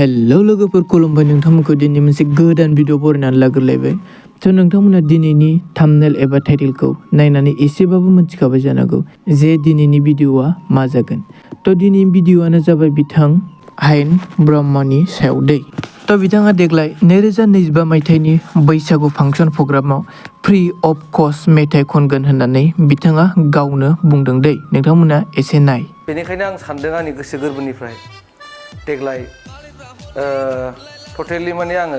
Hello लोगोफोर खुलुमबाय नोंथांमोनखौ दिनै मोनसे गोदान भिडिअ बरायनानै लाग्रोलायबाय। नोंथांमोना दिनैनि थाम्बनेल एबा टाइटेलखौ नायनानै एसेबाबो मिथिखाबाय जानांगौ जे दिनैनि भिडिअआ मा जागोन। दिनैनि भिडिअआनो जाबाय बिथां हायेन ब्रह्मानि सायाव दै। बिथाङा देग्लाय 2025 मायथाइनि बैसागु फांसन प्रग्रामाव फ्रि अफ कस्ट मेथाइ खनगोन होननानै बिथाङा गावनो बुंदों दै। नोंथांमोना एसे नाय। बेनिखायनो आं सानदों आंनि गोसो गोरबोनिफ्राय देग्लाय टटेलि माने आङो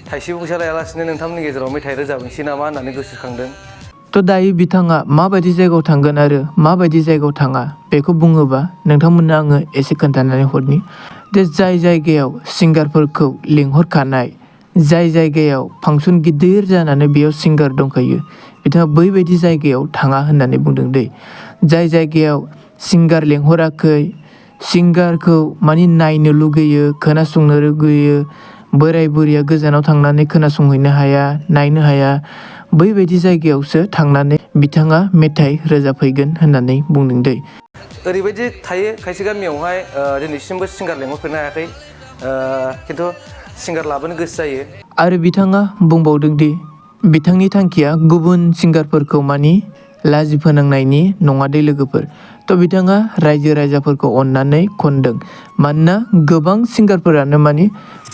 थाइसेबो फैसा लायालासिनो नोंथांमोननि गेजेराव मेथाइ रोजाबनोसै नामा होननानै गोसोखांदों। दायो बिथाङा माबायदि जायगायाव थांगोन आरो माबायदि जायगायाव थाङा बेखौ बुङोबा नोंथांमोननो आङो एसे खोन्थानानै हरनि। जाय जायगायाव सिंगारफोरखौ लिंहरखानाय, जाय जायगायाव फांसन गिदिर जानानै बेयाव सिंगार दंखायो, बिथाङा बैबायदि जायगायाव थाङा होननानै बुंदों दै। जाय जायगायाव सिंगार लिंहराखै, सिंगारखौ माने नायनो लुगैयो, खोनासंनो लुगैयो, बोराय बुरिया गोजानाव थांनानै खोनासंहैनो हाया, नायनो हाया, बैबायदि जायगायावसो थांनानै बिथाङा मेथाइ रोजाबहैगोन होननानै बुंदों दै। ओरैबायदि थायो खायसे गामियावहाय दिनैसिमबो सिंगार लेंहरफेरनो हायाखै, खिन्थु सिंगार लाबोनो गोसो जायो। आरो बिथाङा बुंबावदों दि बिथांनि थांखिया गुबुन सिंगारफोरखौ मानि लाजि फोनांनायनि नङा दै लोगोफोर। बिथाङा रायजो राजाफोरखौ अननानै खनदों, मानोना गोबां सिंगारफोरानो मानि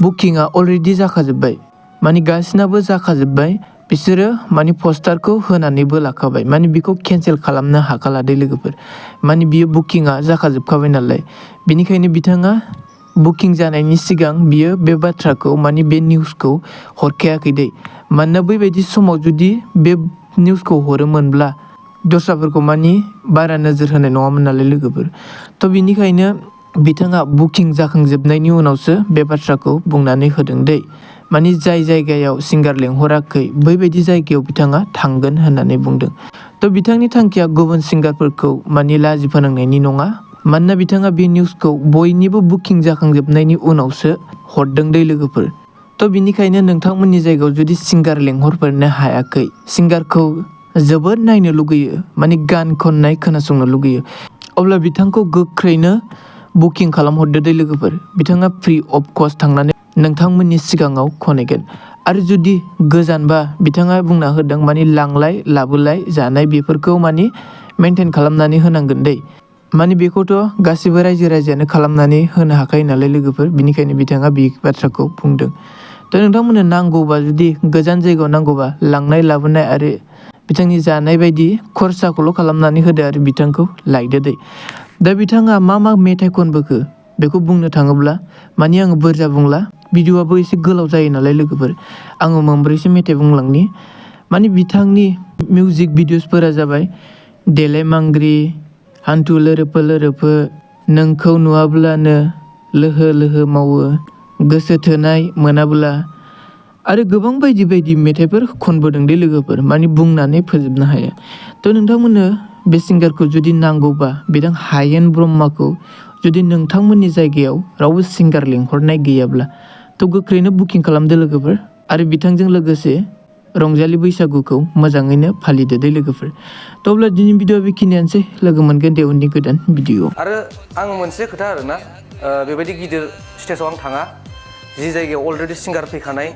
बुकिंआ अलरेडि जाखाजोब्बाय, मानि गासिनाबो जाखाजोब्बाय। बिसोरो मानि पस्टारखौ होनानैबो लाखाबाय, मानि बेखौ केन्सेल खालामनो हाखाला दै लोगोफोर। मानि बियो बुकिंआ जाखाजोबखाबाय नालाय, बिनिखायनो बिथाङा बुकिं जानायनि सिगां बियो बे बाथ्राखौ मानि बे निउसखौ हरखायाखै दै। मानोना बैबायदि समाव जुदि बे निउसखौ हरोमोनब्ला दस्राफोरखौ मानि बारा नोजोर होनाय नङामोन नालाय लोगोफोर। बिनिखायनो बिथाङा बुकिं जाखांजोबनायनि उनावसो बे बाथ्राखौ बुंनानै होदों दै। मानि जाय जायगायाव सिंगार लेंहराखै बैबायदि जायगायाव बिथाङा थांगोन होननानै बुंदों। बिथांनि थांखिया गुबुन सिंगारफोरखौ मानि लाजि फोनांनायनि नङा, मानोना बिथाङा बे निउसखौ बयनिबो बुकिं जाखांजोबनायनि उनावसो हरदों दै लोगोफोर। बिनिखायनो नोंथांमोननि जायगायाव जुदि सिंगार लेंहरफेरनो हायाखै, सिंगारखौ जोबोद नायनो लुगैयो, मानि गान खननाय खोनासंनो लुगैयो, अब्ला बिथांखौ गोख्रैनो बुकिं खालामहरदो दै लोगोफोर। बिथाङा फ्रि अफ कस्ट थांनानै नोंथांमोननि सिगाङाव खनहैगोन। आरो जुदि गोजानबा बिथाङा बुंना होदों मानि लांलाय लाबोलाय जानाय बेफोरखौ मानि मेनटेन खालामनानै होनांगोन दै। मानि बेखौथ' गासिबो रायजो राजायानो खालामनानै होनो हाखायो नालाय लोगोफोर, बिनिखायनो बिथाङा बे बाथ्राखौ बुंदों। नोंथांमोननो नांगौबा, जुदि गोजान जायगायाव नांगौबा लांनाय लाबोनाय आरो बिथांनि जानाय बायदि खरसाखौल' खालामनानै होदो आरो बिथांखौ लायदो दै। बिथाङा मा मेथाइ खनबोखो बेखौ बुंनो थाङोब्ला मानि आङो बुरजा बुंला, भिडिअआबो एसे गोलाव जायो नालाय लोगोफोर। आङो मोनब्रैसो मेथाइ बुंलांनि। मानि बिथांनि मिउजिक भिडिअसफोरा जाबाय देलाय मांग्रि, हान्थु लोरोफो लोरोफो, नोंखौ नुवाब्लानो लोहो लोहो मावो, गोसो थोनाय मोनाब्ला, आरो गोबां बायदि बायदि मेथाइफोर खनबोदों दै लोगोफोर, मानि बुंनानै फोजोबनो हाया। नोंथांमोननो बे सिंगारखौ जुदि नांगौबा, बिथां हायेन ब्रह्माखौ जुदि नोंथांमोननि जायगायाव रावबो सिंगार लेंहरनाय गैयाब्ला गोख्रैनो बुकिं खालामदो लोगोफोर। आरो बिथांजों लोगोसे रंजालि बैसागुखौ मोजाङैनो फालिदो दै लोगोफोर। अब्ला दिनैनि भिडिअ बेखिनियानोसै, लोगो मोनगोन दे उननि गोदान भिडिअ। आरो आं मोनसे खोथा आरोना, बेबायदि गिदिर स्टेजाव आं थाङा, जि जायगायाव अलरेडि सिंगार फैखानाय,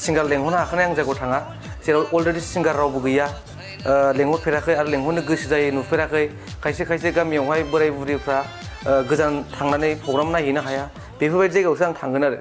सिंगार लेंहरनो हाखानाय आं जायगायाव थाङा, जेराव अलरेडि सिंगार रावबो गैया, लेंहरफेराखै आरो लेंहरनो गोसो जायो, नुफेराखै। खायसे गामियावहाय बोराय बुरैफ्रा गोजान थांनानै प्रग्राम नायहैनो हाया, बेफोरबायदि जायगायावसो आं थांगोन आरो।